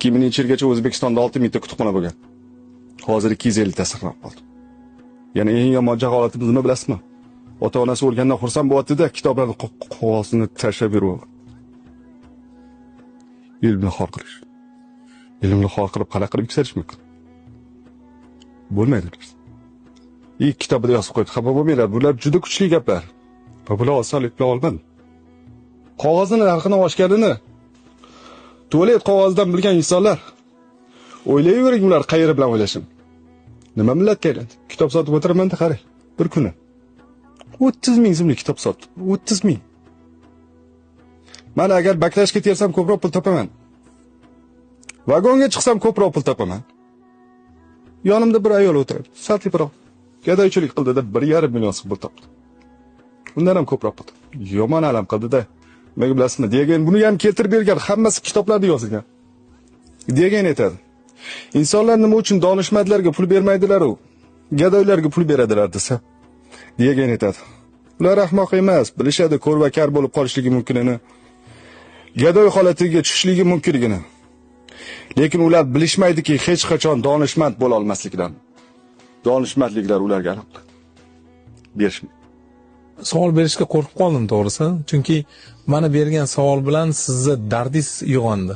2000-yilgacha O'zbekistonda 6000 ta kutubxona bo'lgan. Hozir 250 ta saqlanib qoldi. Yana eng yomon jaholatimiz nima bilasizmi? Ota-onasi o'lgandan xursand bo'lyapti-da, kitoblarni qog'ozini tashlab berib. Ilmni xor qilish. Ilmni xor qilib qanaqa qilib yuksalish mumkin? Bo'lmaydi narsa. İlk kitobida yozib qo'ydi. Xafa bo'lmanglar, bular juda kuchli gaplar. Va bular osonlik bilan olmadi. Qog'ozni narxini oshganini tualet qog'ozidan bilgan insonlar o'ylayvering, ular qayeri bilan o'ylashim. Nima millatga aylandi? Kitob sotib o'tiraman-da, qarang. Bir kuni 30 ming so'mlik kitob sotdim. 30 ming. Mana agar baklashga tersam ko'proq pul topaman. Vagonga chiqsam ko'proq pul topaman. Yonimda bir ayol o'tiradi. Sal teparoq. Gadoychilik qildida 1,5 million so'm pul topdi. Undan ham ko'proq pul topdi. Yomon alam qildida. Nimaga bilasizmi? Degan buni ham keltirib bergan, hammasi kitoblarda yozilgan. Degan aytadi. Insonlar nima uchun donishmandlarga pul bermaydilar u? Gadoylarga pul beradilar desa. Degan aytadi. Ular ahmoq emas, bilishadi ko'r va kar bo'lib qolishligi mumkinini, gadoy holatiga tushishligi mumkinligini. Lekin ular bilishmaydiki, hech qachon donishmand bo'la olmasliklarini. Donishmandliklar ularga aniq qiladi. Berishmaydi. Savol berishga qo'rqib qoldim to'g'risi, chunki mana bergan savol bilan sizni dardingiz uyg'ondi.